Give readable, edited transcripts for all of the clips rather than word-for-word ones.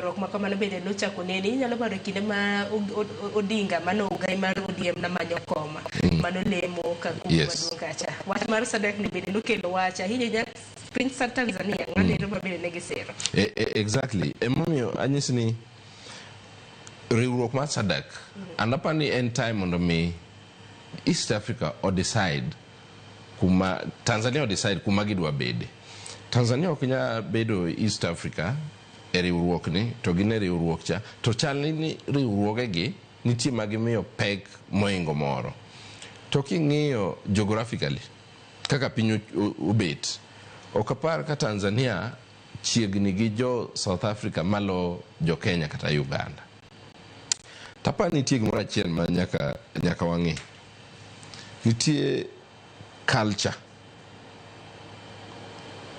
Ywaruok ma kamano bende nochako nene. Inyalo paro kinde ma Odinga mano ogai mar ODM namanyo koma mano lemo ka kuma maduong' kacha. Wach mar SADC ni bende nokelo wach ahinya ahinya piny Tanzania ng'ano ero ma bende ne gisiro. Exactly. Emomiyo anyisi ni riwruok mar SADC and apani ni en time mondo mi East Africa o decide kuma Tanzania o decide kuma gidwa bede. Tanzania ok nyal bedo East Africa e riwruok ni to gin e riwruok cha to chal ni riwruoge gi nitie ma gimiyo pek moingo moro. To king'iyo geographically kaka piny obet, ok apar ka Tanzania chiegni gi jo South Africa malo jo Kenya kata Uganda. Taparo nitie gimoro achiel ma nyaka wang'i. Nitie culture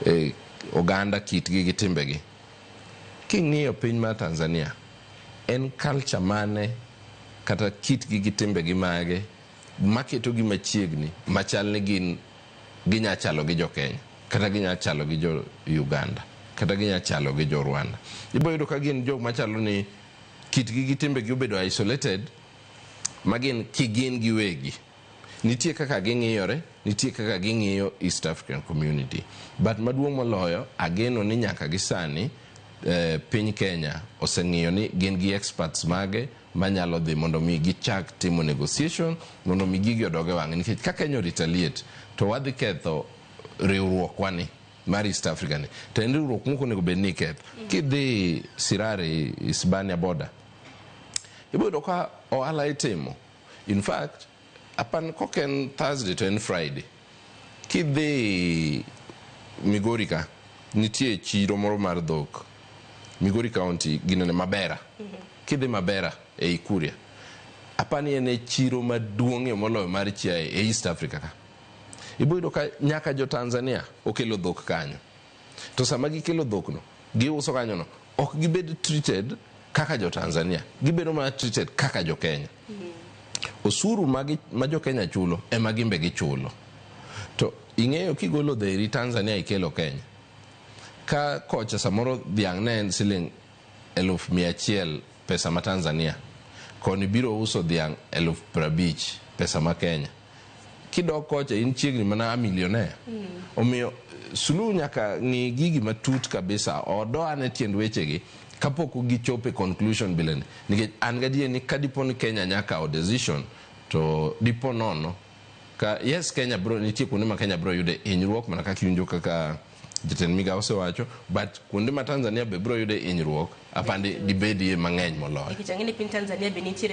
e oganda, kitgi gi timbegi. King'iyo piny mar Tanzania, en culture mane kata kitgi gi timbegi mage maketogi machiegni machal ni gin ginya chalo gi jo Kenya kata ginya chalo gi jo Uganda kata ginya chalo gi jo Rwanda? Ibo yudo ka gin jok machalo ni kitgi gi timbegi obedo isolated, ma gin kigin giwegi. Nitie kaka ging'iyore, nitie kaka ging'iyo East African Community. But maduong' moloyo, ageno ni nyaka gi sani piny Kenya oseng'iyo ni gin gi experts mage manyalo dhi mondo mi gichak timo negotiation mondo mi gigi odog e wang'e, nikech ka Kenya retaliate to wadhi ketho riwruokwa ni mar East Africa ni, to en riwruok mok onego bed ni iketho. Kidhi Sirari, Isebania border, ibo yudo ka ohala itimo. In fact, apan kok en Thursday to en Friday, kidhi Migori ka nitie chiro moro mar dhok, Migori County ginene Mabera. Kidhi Mabera ei Kuria, apani en e chiro maduong'ie moloyo mar chiaye e East Africa ka. Ibo yudo ka nyaka jo Tanzania okelo dhok kanyo, to sama gikelo dhok no giuso kanyo no, ok gibed treated kaka jo Tanzania, gibedo mana treated kaka jo Kenya. Osuru ma jo Kenya chulo ema gimbe gichulo. To ing'eyo kigolo dheri Tanzania ikelo Kenya ka kocha, samoro dhiang' ne en siling 100,000 pesa ma Tanzania, koni biro uso dhiang' 50,000 pesa ma Kenya. Kidok kocha in chiegni mana a millionaire. Omiyo Suluhu nyaka ng'i gigi matut kabisa, odo ane tiend wechegi kapok gichopo e conclusion bileni, nikech an gadier ni kadipo ni Kenya nyaka kawo decision to dipo nono ka yes, Kenya bro nitie kuonde ma Kenya bro yude hinyruok mana kaka iwinjo kaka jatend migao osewacho, but kuonde ma Tanzania be bro yude hinyruok apandi dibedie mang'eny moloyo. Nikech ang'e ni piny Tanzania be nitiere.